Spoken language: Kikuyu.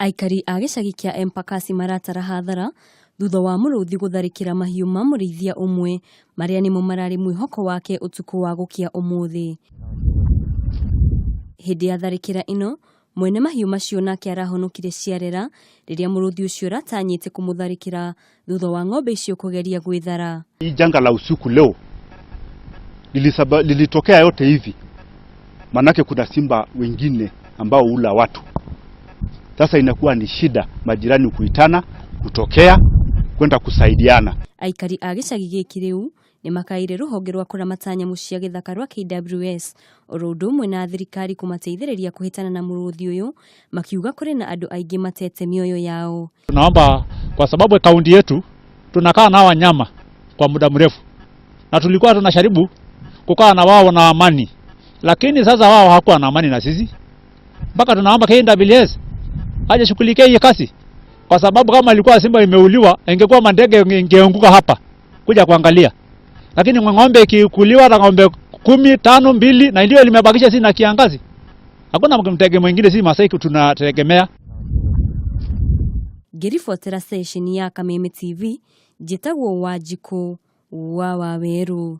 Aikari a gĩcagi kĩa Embakasi maratara hathara thutha wa mũrũthi gũtharĩkĩra mahiũ ma mũrĩithia ũmwe marĩa nĩmo mararĩ mwĩhoko wake ũtukũ wa gũkĩa ũmũthĩ. Hĩndĩ ya tharĩkĩra ĩno, mwene mahiũ macio nake arahonokire ciarera rĩrĩa mũrũthi ũcio ũratanyĩte kũmũtharĩkĩra thutha wa ng'ombe icio kũgeria gwĩthara. Hii janga la usiku leo lilitokea yote hivi, manake kuna simba wengine ambao hula watu. Sasa inakuwa ni shida majirani kuitana, kutokea kwenda kusaidiana. Aikari a gĩcagi gĩkĩ rĩu nĩ makaire rũhonge rwa kũramata nyamũ cia gĩthaka rwa KWS oro ũndũ ũmwe na thirikari kũmateithĩrĩria kũhĩtana na mũrũthi ũyũ, makiuga kũrĩ na andũ aingĩ matete mĩoyo yao. Tunaomba kwa sababu kaunti yetu tunakaa na wanyama kwa muda mrefu, na tulikuwa tunajaribu kukaa na wao na amani, lakini sasa wao hawakuwa na amani na sisi, mpaka tunaomba KWS aje shughulikie hii kazi, kwa sababu kama ilikuwa simba imeuliwa, ingekuwa mandege ingeanguka hapa kuja kuangalia, lakini ng'ombe ikikuliwa na ng'ombe 10, 5, 2 na ndio limebakisha si na kiangazi, hakuna mtege mwingine, si Masai tunategemea. Ngĩribotera ceceni ya Kameme TV, njĩtagwo Wanjikũ wa Wawerũ.